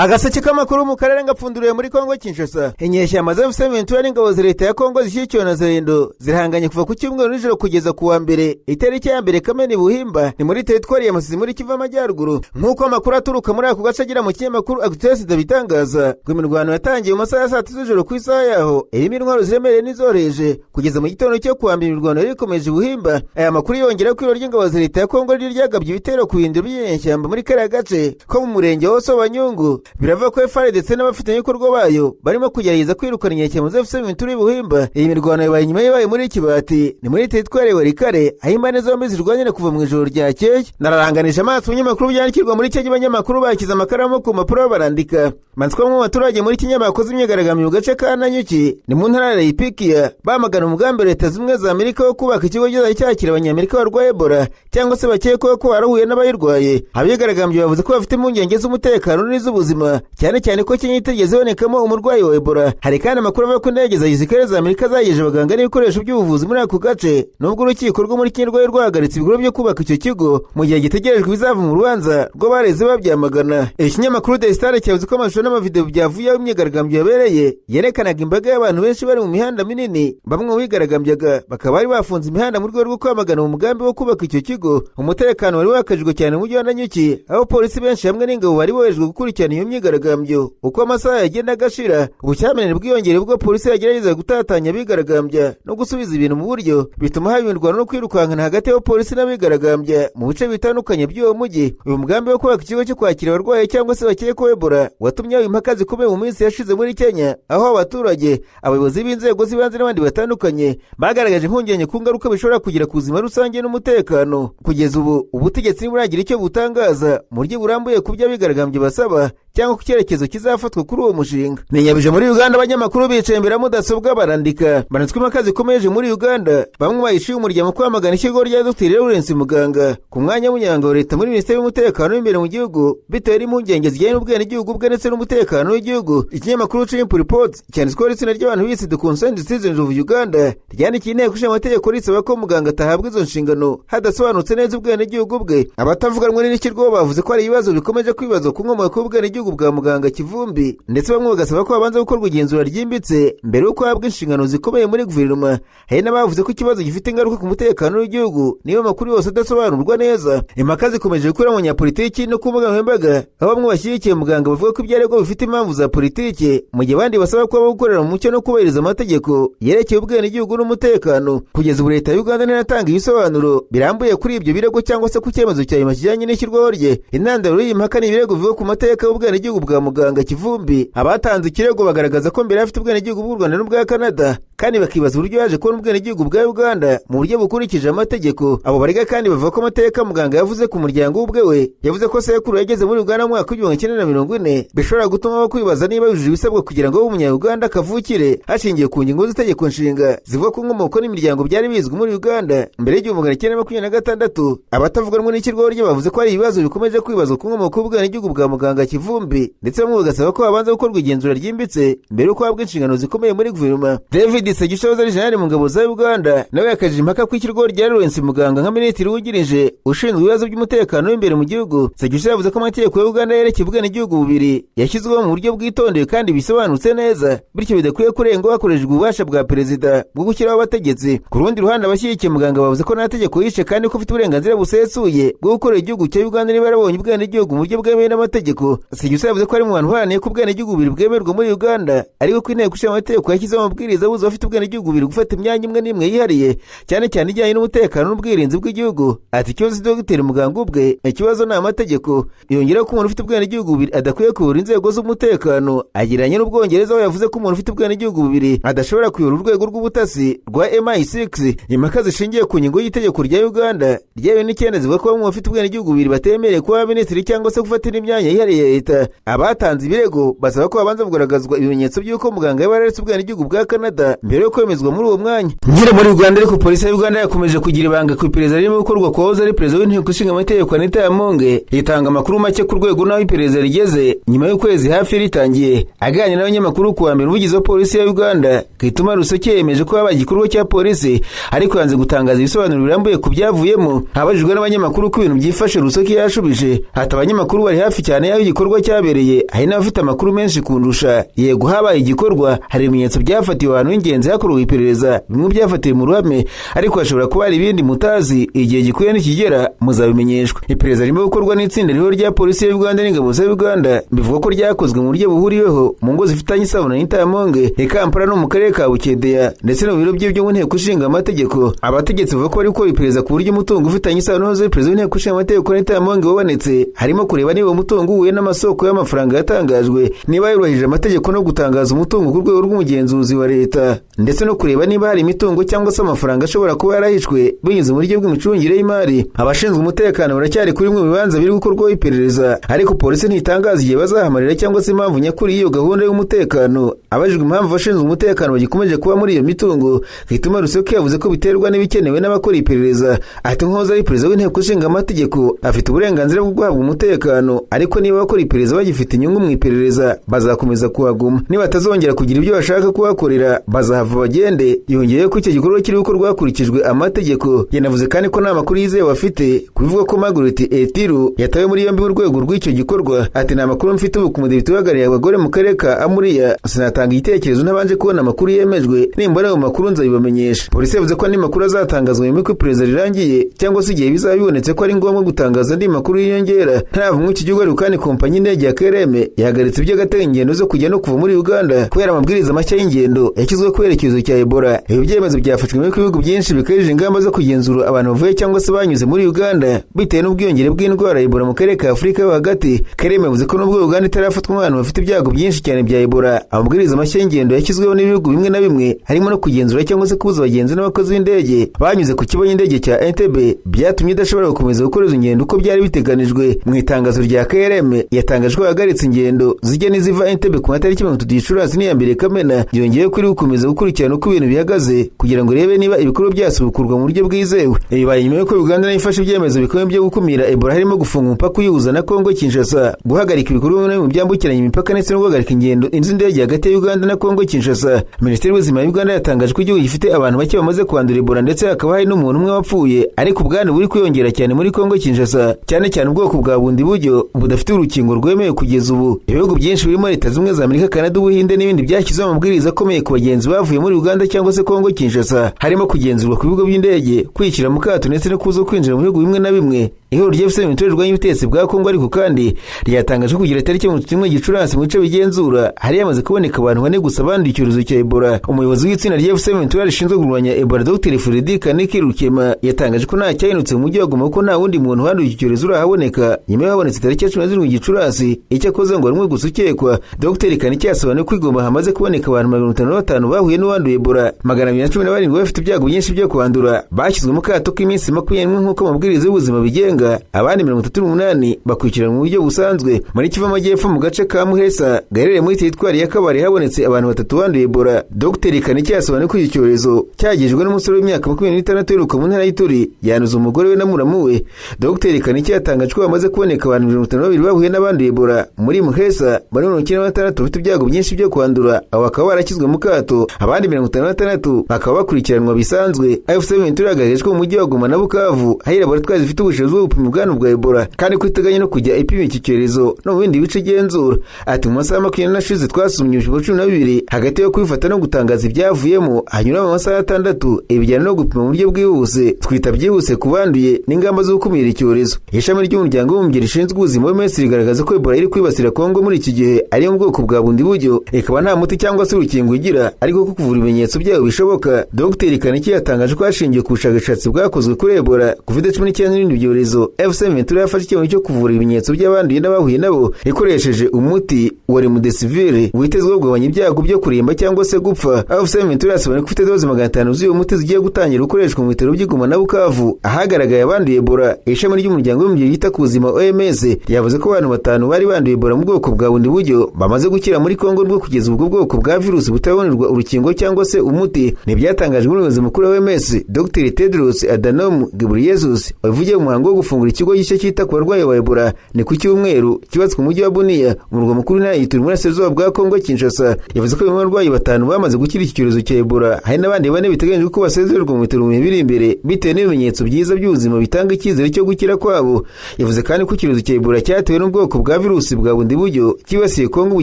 Agaseke k'amakuru mu karere ngapfunduriwe muri Kongo Kinshasa. Inyeshyamba za M23 n'ingabo za leta ya Kongo zishyigikiwe na Zalendo zirahanganye kuva ku cyumweru nijoro kugeza ku wa mbere itariki ya 1 Kamena Buhimba, ni muri teritwari ya Masisi muri Kivu Amajyaruguru. Nk'uko amakuru aturuka muri ako gace agera mu kinyamakuru Actualité bitangaza, ngo imirwano yatangiye mu masaha ya saa 3 z'ijoro ku isaha yaho, irimo intwaro ziremereye n'izoroheje kugeza mu gitondo cyo kuwa mbere imirwano yari ikomeje Buhimba. Aya makuru yongera ko ibiro ry'ingabo za leta ya Kongo ryo ryagabye ibitero ku bihindiro by'inyeshyamba muri kariya gace ko mu murenge wa Sobanyungu. Birava ko FARDC ndetse n'abafatanyabikorwa bayo barimo kugerageza kwirukana inyeshyamba za M23 Buhimba. Iyi mirwano yabaye nyuma yabaye muri Kibati, ni muri teritwari ya Walikale, aho impande zombi zirwanyira kuva mu ijoro ryakeye. Nararanganije amaso ibinyamakuru byandikirwa muri Kenya, abanyamakuru bakize amakaramu ku mpapuro barandika. Manswa mu baturage muri Kenya bakoze imyigaragambyo mu gace ka Nanyuki, ni mu ntara ya Laikipia, bamagana umugambi Leta Zunze Ubumwe za Amerika wo kubaka ikigo kizajya cyakira Abanyamerika barwaye Ebola cyangwa se bakekwaho ko barahuye n'abayirwaye. Abigaragambye bavuze ko bafite impungenge z'umutekano n'iz'ubuzima, cyane cyane ko Kenya itigeze ibonekamo umurwayi wa Ebola. Hari kandi amakuru avuga ko indege za gisirikare za Amerika zagejeje abaganga n'ibikoresho by'ubuvuzi muri ako gace, nubwo urukiko rwo muri Kenya rwari rwahagaritse ibikorwa byo kubaka icyo kigo mu gihe gitegerejwe ibizava mu rubanza rw'abarezi babyamagana. Ikinyamakuru The Star cyavuze ko amashusho n'amavideo byavuye aho imyigaragambyo yabereye yerekanaga imbaga y'abantu benshi bari mu mihanda minini. Bamwe mu bigaragambyaga bakaba bari bafunze imihanda mu rwego rwo kwamagana umugambi wo kubaka icyo kigo. Umutekano wari wakajijwe cyane mu mujyi wa Nanyuki, aho polisi benshi hamwe n'ingabo bari boherejwe gukurikirana iyo myigaragambyo. Uko amasaha yagenda agashira, ubushyamirane bwiyongera ubwo polisi yagerageza gutatanya abigaragambya no gusubiza ibintu mu buryo, bituma haba imirwano no kwirukankana hagati y'abapolisi n'abigaragambya mu bice bitandukanye by'uwo mujyi. Uyu mugambi wo kubaka ikigo cyo kwakira abarwayi cyangwa se bakekwaho Ebola watumye haba impaka zikomeye mu minsi yashize muri Kenya, aho abaturage, abayobozi b'inzego z'ibanze n'abandi batandukanye bagaragaje impungenge ku ngaruka bishobora kugira ku buzima rusange n'umutekano. Kugeza ubu ubutegetsi ntiburagira icyo butangaza mu buryo burambuye ku byo abigaragambye basaba cyangwa ku cyerekezo kizafatwa kuri uwo mushinga. Ninyabije muri Uganda, abanyamakuru bicaye imbere ya mudasobwa barandika. Banitswe impaka zikomeje muri Uganda, bamwe bayishiye umuryango kwamagana ishyirwaho rya Dr Lawrence Muganga ku mwanya w'umunyamabanga wa leta muri Minisiteri y'Umutekano w'imbere mu gihugu, bitewe n'impungenge zijyanye n'ubwenegihugu bwe ndetse n'umutekano w'igihugu. Ikinyamakuru Chimp Reports cyanditsweho itsinda ry'abantu bise The Concerned Citizens of Uganda ryandikiye inteko ishinga amategeko risaba ko muganga atahabwa izo nshingano hadasobanutse neza ubwenegihugu bwe. Abatavuganwe n'ishyirwaho bavuze ko hari ibibazo bikomeje kwibazwa ku nkomoko y'ubwenegihugu bwa muganga Kivumbi, ndetse bamwe bagasaba ko habanza gukorwa igenzura ryimbitse mbere y'uko ahabwa inshingano zikomeye muri guverinoma. Hari n'abavuze ko ikibazo gifite ingaruka ku mutekano w'igihugu niba amakuru yose adasobanurwa neza. Impaka zikomeje gukura mu banyapolitiki no ku mbuga nkoranyambaga, aho bamwe bashyigikiye muganga bavuga ko ibyo aregwa bifite impamvu za politiki, mu gihe abandi basaba ko habaho gukorera mu mucyo no kubahiriza amategeko yerekeye ubwenegihugu n'umutekano. Kugeza ubu leta ya Uganda ntiratanga ibisobanuro birambuye kuri ibyo birego cyangwa se ku cyemezo cya nyuma kijyanye n'ishyirwaho rye. Intandaro y'iyi mpaka ni ibirego bivuga ku mateka y'ubwenegihugu bwa muganga Kivumbi. Abatanze ikirego bagaragaza ko mbere afite ubwenegihugu bw'u Rwanda n'ubwa Canada, kandi bakibaza uburyo yaje kubona ubwenegihugu bwa Uganda mu buryo bukurikije amategeko. Abo barega kandi bavuga ko amateka muganga yavuze ku muryango w'ubwe we, yavuze ko sekuru yageze muri Uganda mu mwaka w'1940, bishobora gutuma bakwibaza niba yujuje ibisabwa kugira ngo abe umunya-Uganda kavukire, hashingiwe ku ngingo z'itegeko nshinga zivuga ko inkomoko n'imiryango byari bizwi muri Uganda mbere y'1926. Abatavuganwe n'ishyirwaho rye bavuze ko hari ibibazo bikomeje kwibazwa ku nkomoko y'ubwenegihugu bwa muganga Kivumbi, ndetse bamwe bagasaba ko habanza gukorwa igenzura ryimbitse mbere y'uko ahabwa inshingano zikomeye muri guverinoma. David Segishoza ari jenerali mu ngabo za Uganda, nawe yakajije impaka ku ishyirwaho rya Lawrence Muganga nka minisitiri wungirije ushinzwe ibibazo by'umutekano w'imbere mu gihugu. Segishoza yavuze ko amategeko ya Uganda yerekeye ubwenegihugu bubiri yashyizweho mu buryo bwitondewe kandi bisobanutse neza, bityo bidakwiye kurengwa hakoreshejwe ububasha bwa perezida bwo gushyiraho abategetsi. Ku rundi ruhande, abashyigikiye muganga bavuze ko nta tegeko yishe kandi ko afite uburenganzira busesuye bwo gukorera igihugu cya Uganda niba yarabonye ubwenegihugu mu buryo bwemewe n'amategeko. Segishoza yavuze ko ari mu bantu baharaniye ko ubwenegihugu bubiri bwemerwa muri Uganda, ariko ko inteko ishinga amategeko yashyizeho amabwiriza abuza abafite ubwenegihugu bubiri gufata imyanya imwe n'imwe yihariye, cyane cyane ijyanye n'umutekano n'ubwirinzi bw'igihugu. Ati ikibazo si Dr Muganga ubwe, ikibazo ni amategeko. Yongeraho ko umuntu ufite ubwenegihugu bubiri adakwiye kuyobora inzego z'umutekano. Agereranya n'Ubwongereza, aho yavuze ko umuntu ufite ubwenegihugu bubiri adashobora kuyobora urwego rw'ubutasi rwa MI6. Impaka zishingiye ku ngingo y'itegeko rya Uganda rya 2009 zivuga ko bamwe bafite ubwenegihugu bubiri batemerewe kuba abaminisitiri cyangwa se gufata indi myanya yihariye ya leta. Abatanze ibirego basaba ko habanza kugaragazwa ibimenyetso by'uko muganga yaba yararetse ubwenegihugu bwa Canada mbere yo kwemezwa muri uwo mwanya. Nyine muri Uganda ariko polisi ya Uganda yakomeje kugira ibanga ku iperereza ririmo gukorwa ku wahoze ari perezida w'inteko ishinga amategeko Anita Among, itanga amakuru make ku rwego n'aho iperereza rigeze nyuma y'ukwezi hafi ritangiye. Aganira n'abanyamakuru ku wa mbere, umuvugizi wa polisi ya Uganda Kituma Rusoke yemeje ko habaye igikorwa cya polisi, ariko yanze gutangaza ibisobanuro birambuye ku byavuyemo. Abajijwe n'abanyamakuru ko ibintu byifashe, Rusoke yashubije ati: "Abanyamakuru bari hafi cyane y'aho igikorwa cyabereye, hari n'abafite amakuru menshi kundusha. Yego, habaye igikorwa, hari ibimenyetso byafatiwe ahantu h'ingenzi hakorwa iperereza, bimwe byafatiwe mu ruhame, ariko hashobora kuba hari ibindi mutazi. Igihe gikwiye nikigera muzabimenyeshwa." Iperereza ririmo gukorwa n'itsinda ririho rya polisi ya Uganda n'ingabo za Uganda, bivuga ko ryakozwe mu buryo buhuriweho mu ngo zifitanye isano na Anita Among i Kampala no mu karere ka Bukedea, ndetse no mu biro bye byo mu nteko ishinga amategeko. Abategetsi bavuga ko bari gukora iperereza ku buryo umutungo ufitanye isano n'uwahoze perezida w'inteko ishinga amategeko Anita Among wabonetse, harimo kureba niba umutungo uhuye n'amasoko y'amafaranga yatangajwe, niba yubahirije amategeko no gutangaza umutungo ku rwego rw'umugenzuzi wa leta, ndetse no kureba niba hari imitungo cyangwa se amafaranga ashobora kuba yarahishwe binyuze mu buryo bw'imicungire y'imari. Abashinzwe umutekano baracyari kuri bimwe mu bibanza biri gukorwaho iperereza, ariko polisi ntitangaza igihe bazahamarira cyangwa se impamvu nyakuri y'iyo gahunda y'umutekano. Abajijwe impamvu abashinzwe umutekano bagikomeje kuba muri iyo mitungo, Kituma Rusoke yavuze ko biterwa n'ibikenewe n'abakora iperereza. Ati: "Nk'uwahoze ari perezida w'inteko ishinga amategeko afite uburenganzira bwo guhabwa umutekano, ariko niba abakora iperereza bagifite inyungu mu iperereza bazakomeza kuhaguma, niba batazongera kugira ibyo bashaka kuhakorera bazahava bagende." Yongeye ko icyo gikorwa kiri gukorwa hakurikijwe amategeko. Yanavuze kandi ko nta makuru yizewe bafite ku bivuga ko Margaret Etiru yatawe muri yombi mu rwego rw'icyo gikorwa. Ati: "Nta makuru mfite ubu ku mudepite uhagarariye abagore mu karere ka Amuriya, sinatanga igitekerezo ntabanje kubona amakuru yemejwe. Nimbona ayo makuru nzabibamenyesha." Polisi yavuze ko andi makuru azatangazwa nyuma y'uko iperereza rirangiye, cyangwa se igihe bizaba bibonetse ko ari ngombwa gutangaza andi makuru y'inyongera. Ntarava muri iki gihugu ariko kandi kompanyi y'indege ya KLM yahagaritse by'agateganyo ingendo zo kujya no kuva muri Uganda kubera amabwiriza mashya y'ingendo yashyizweho kubera icyorezo cya Ebola. Ibi byemezo byafashwe nyuma y'uko ibihugu byinshi bikajije ingamba zo kugenzura abantu bavuye cyangwa se banyuze muri Uganda bitewe n'ubwiyongere bw'indwara ya Ebola mu karere ka Afurika yo hagati. KLM yavuze ko nubwo Uganda itarafatwa nk'abantu bafite ibyago byinshi cyane bya Ebola, amabwiriza mashya y'ingendo yashyizweho n'ibihugu bimwe na bimwe, harimo no kugenzura cyangwa se kubuza abagenzi n'abakozi b'indege banyuze ku kigo cy'indege cya Entebbe, byatumye idashobora gukomeza gukora izo ngendo uko byari biteganijwe. Mu itangazo rya KLM yatangaje ko yahagaritse ingendo zijya n'iziva Entebbe ku matariki 30 Gicurasi n'iya 1 Kamena. Yongeye ko iri gukomeza gukurikirana uko ibintu bihagaze kugira ngo irebe niba ibikorwa byasubukurwa mu buryo bwizewe. Ibi bibaye nyuma y'uko Uganda nayo ifashe ibyemezo bikomeye byo gukumira Ebola, harimo gufunga umupaka uyihuza na Kongo Kinshasa, guhagarika ibikorwa bimwe na bimwe byambukiranya imipaka, ndetse no guhagarika ingendo z'indege hagati ya Uganda na Kongo Kinshasa. Minisiteri y'Ubuzima ya Uganda yatangaje ko igihugu gifite abantu bake bamaze kwandura Ebola, ndetse hakaba hari n'umuntu umwe wapfuye, ariko ubwandu buri kwiyongera cyane muri Kongo Kinshasa, cyane cyane ubwoko bwa bundi buryo budafite urukingo rwemewe kugeza ubu. Ibihugu byinshi birimo Leta Zunze Ubumwe za Amerika, Canada, Ubuhinde n'ibindi byashyizeho amabwiriza akomeye ku bagenzi bavuye muri Uganda cyangwa se Kongo Kinshasa, harimo kugenzurwa ku bigo by'indege, kwishyira mu kato, ndetse no kuza kwinjira mu bihugu bimwe na bimwe. Ihuriro rya FCM rirwanya ubutegetsi bwa Kongo ariko kandi ryatangaje ko kugira tariki 31 Gicurasi mu bice bigenzura hari yamaze kuboneka abantu 4 gusa banduye icyorezo cya Ebola. Umuyobozi w'itsinda rya FCM rishinzwe kurwanya Ebola, Dr Fredy Kaniki Rukema, yatangaje ko nta cyahindutse mu mujyi wa Goma, kuko nta wundi muntu wanduye iki cyorezo urahaboneka nyuma y'ahabonetse tariki ya 17 Gicurasi. Icyakoze ngo hari umwe gusa ukekwa. Dr Kaniki yasobanuye ko i Goma hamaze kuboneka abantu 505 bahuye n'uwanduye Ebola, 217 bafite ibyago byinshi byo kwandura bashyizwe mu kato k'iminsi 21 nk'uko amabwiriza y'ubuzima bigenga, abandi 38 bakurikiranwa mu buryo busanzwe. Muri Kivu Amajyepfo mu gace ka Muhesa gaherereye muri teritwari ya Kabare habonetse abantu 3 banduye Ebola. Dr Kaniki yasobanuye ko iki cyorezo cyagejwe n'umusore w'imyaka 26 uheruka mu ntara y'Ituri, yanduza umugore we na muramu we. Dr Kaniki yatangaje ko bamaze kuboneka abantu 52 bahuye n'abanduye Ebola muri Muhesa, muri 96 bafite ibyago byinshi byo kwandura, abo bakaba barashyizwe mu kato, abandi 56 bakaba bakurikiranwa bisanzwe. AFC Ventura yagaragaje ko mu mujyi wa Goma na Bukavu hari laboratwari zifite ubushobozi bwo gupima ubwandu bwa Ebola, kandi ko iteganya no kujya ipima iki cyorezo no mu bindi bice igenzura. Ati: "Mu masaha 24 ashize twasumye ibipimo 12, hagati yo kubifata no gutangaza ibyavuyemo hanyura mu masaha 6. Ibijyana no gupima mu buryo bwihuse twita byihuse ku banduye n'ingamba zo gukumira icyorezo." Ishami ry'umuryango w'abibumbye rishinzwe ubuzima OMS rigaragaza ko Ebola iri kwibasira Kongo muri iki gihe ari mu bwoko bwa bundi buryo, ikaba nta muti cyangwa se urukingo igira, ariko ko kuvura ibimenyetso byayo bishoboka. Dr Kaniki yatangaje ko hashingiwe ku bushakashatsi bwakozwe kuri Ebola, COVID-19 n'ibindi byorezo cyorezo, AFC M23 yafashe icyemezo cyo kuvura ibimenyetso by'abanduye n'abahuye nabo ikoresheje umuti wa Remdesivir witezweho kugabanya ibyago byo kuremba cyangwa se gupfa. AFC M23 yasobanuye ko ifite doze 500 z'uyu muti zigiye gutangira gukoreshwa mu bitaro by'i Goma na Bukavu ahagaragaye abanduye Ebola. Ishami ry'umuryango w'abibumbye ryita ku buzima OMS ryavuze ko abantu 5 bari banduye Ebola mu bwoko bwa bundi buryo bamaze gukira muri Kongo, nubwo kugeza ubwo bwoko bwa virusi butabonerwa urukingo cyangwa se umuti. Ntibyatangajwe n'umuyobozi mukuru wa OMS Dr Tedros Adhanom Ghebreyesus wabivugiye mu muhango wo gufungura ikigo gishya cyita ku barwayi ba Ebola ni ku cyumweru cyubatswe mu mujyi wa Bunia, umurwa mukuru w'intara y'Ituri mu burasirazuba bwa Kongo Kinshasa. Yavuze ko bamwe barwayi 5 bamaze gukira iki cyorezo cya Ebola, hari n'abandi 4 biteganyijwe ko basezererwa mu bitaro mu bihe biri imbere bitewe n'ibimenyetso byiza by'ubuzima bitanga icyizere cyo gukira kwabo. Yavuze kandi ko icyorezo cya Ebola cyatewe n'ubwoko bwa virusi bwa bundi buryo cyibasiye Kongo ubu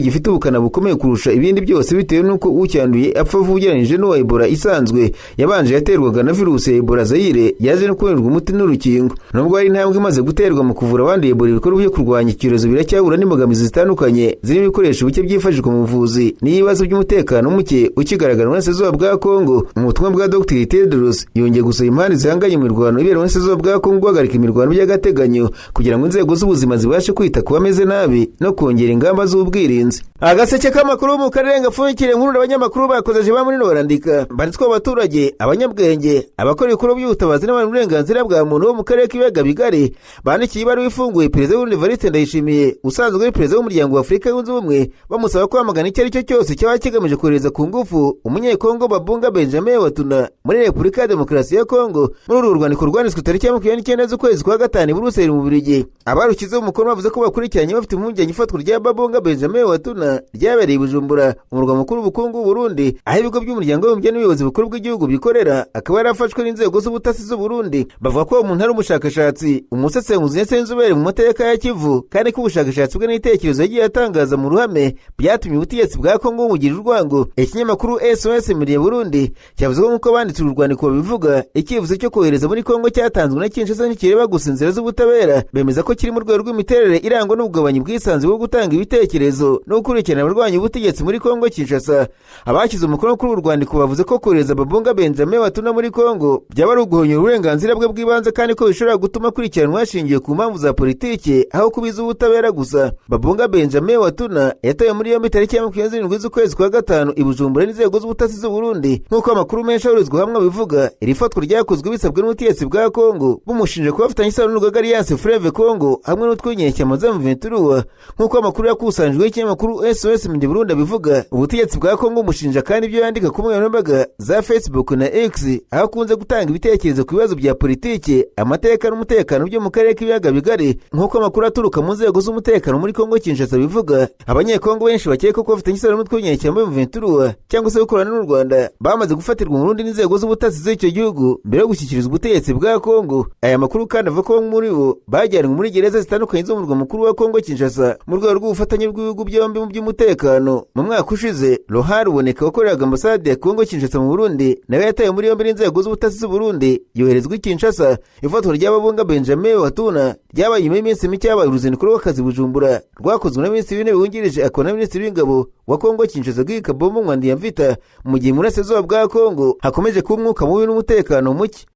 gifite ubukana bukomeye kurusha ibindi byose bitewe n'uko ucyanduye apfa vuba ugereranyije n'uwa Ebola isanzwe yabanje yaterwaga na virusi ya Ebola Zaire yaje no kubonerwa umuti n'urukingo. Nubwo hari intambwe imaze guterwa mu kuvura abanduye Ebola, ibikorwa byo kurwanya icyorezo biracyabura n'imbogamizi zitandukanye zirimo ibikoresho bike byifashishwa mu buvuzi n'ibibazo by'umutekano muke ukigaragara mu burasirazuba bwa Kongo. Mu butumwa bwa Dr Tedros yongeye gusaba impande zihanganye mu mirwano ibera mu burasirazuba bwa Kongo guhagarika imirwano by'agateganyo kugira ngo inzego z'ubuzima zibashe kwita ku bameze nabi no kongera ingamba z'ubwirinzi. Agaseke k'amakuru mu karere gapfundikire inkuru abanyamakuru bakozeje ba muri barandika banditswe abaturage, abanyabwenge, abakora ibikorwa by'ubutabazi n'abandi uburenganzira bwa muntu bo mu karere k'ibiyaga bigari bandikiye ibaruwa ifunguye Perezida w'Uburundi Evariste Ndayishimiye usanzwe ari perezida w'umuryango wa Afurika yunze ubumwe, bamusaba kwamagana icyo ari cyo cyose cyaba kigamije kohereza ku ngufu umunyekongo Babunga Benjamin Watuna muri Repubulika ya Demokarasi ya Kongo. Muri uru rwandiko rwanditswe tariki ya 29 z'ukwezi kwa gatanu i Buruseli mu Bubiligi, abarushyizeho umukono bavuze ko bakurikiranye bafite impungenge ifatwa rya Babunga Benjamin Watuna ryabereye i Bujumbura, umurwa mukuru w'ubukungu w'u Burundi, aho ibigo by'umuryango w'abibumbye n'ubuyobozi bukuru bw'igihugu bikorera, akaba yarafashwe n'inzego z'ubutasi z'u Burundi. Bavuga ko uwo muntu ari umushakashatsi, umusesenguzi ndetse n'inzobere mu mateka ya Kivu, kandi ko ubushakashatsi bwe n'ibitekerezo yagiye atangaza mu ruhame byatumye ubutegetsi bwa Kongo bumugira urwango. Ikinyamakuru SOS Media Burundi cyavuze ko nk'uko banditse uru rwandiko babivuga, icyifuzo cyo kohereza muri Kongo cyatanzwe na Kinshasa ntikireba gusa inzira z'ubutabera, bemeza ko kiri mu rwego rw'imiterere irangwa n'ubugabanya ubwisanzure bwo gutanga ibitekerezo no gukurikirana abarwanya ubutegetsi muri Kongo Kinshasa. Abashyize umukono kuri uru rwandiko bavuze ko kohereza Babunga Benjamin Watuna muri Kongo byaba ari uguhonyora uburenganzira bwe bw'ibanze, kandi ko bishobora gutuma akurikiranwa hashingiwe ku mpamvu za politiki aho kubiza ubutabera gusa. Babunga Benjamin Watuna yatawe muri yombi tariki ya 27 z'ukwezi kwa gatanu i Bujumbura n'inzego z'ubutasi z'u Burundi. Nk'uko amakuru menshi ahurizwa hamwe abivuga, iri fatwa ryakozwe bisabwe n'ubutegetsi bwa Kongo bumushinja kuba afitanye isano n'urugaga Alliance Fleuve Congo hamwe n'utw'inyeshyamba za M23. Nk'uko amakuru yakusanijwe n'ikinyamakuru SOS Media Burundi abivuga, ubutegetsi bwa Kongo bumushinja kandi ibyo yandika ku mbuga za Facebook na X, aho akunze gutanga ibitekerezo ku bibazo bya politiki, amateka n'umutekano byo mu karere k'ibiyaga bigari. Nk'uko amakuru aturuka mu nzego z'umutekano muri Kongo Kinshasa bivuga, abanyekongo benshi bakeka ko bafitanye isano n'umutwe w'inyeshyamba M23 cyangwa se gukorana n'u Rwanda bamaze gufatirwa mu Burundi n'inzego z'ubutasi z'icyo gihugu mbere yo gushyikirizwa ubutegetsi bwa Kongo. Aya makuru kandi avuga ko bamwe muri bo bajyanwe muri gereza zitandukanye zo mu murwa mukuru wa Kongo Kinshasa mu rwego rw'ubufatanye bw'ibihugu byombi mu by'umutekano. Mu mwaka ushize, Rohar Ruboneka wakoreraga ambasade ya Kongo Kinshasa mu Burundi nawe yatawe muri yombi n'inzego z'ubutasi z'u Burundi yoherezwa i Kinshasa. Ifatwa rya Babunga Benjamin Watuna ryabaye nyuma y'iminsi mike yabaye uruzinduko rw'akazi Bujumbura rwakozwe na Minisitiri w'Intebe wungirije akaba na Minisitiri w'Ingabo wa Kongo Kinshasa Guy Kabombo Mwandiyamvita, mu gihe mu burasirazuba bwa Kongo hakomeje kuba umwuka mubi n'umutekano muke.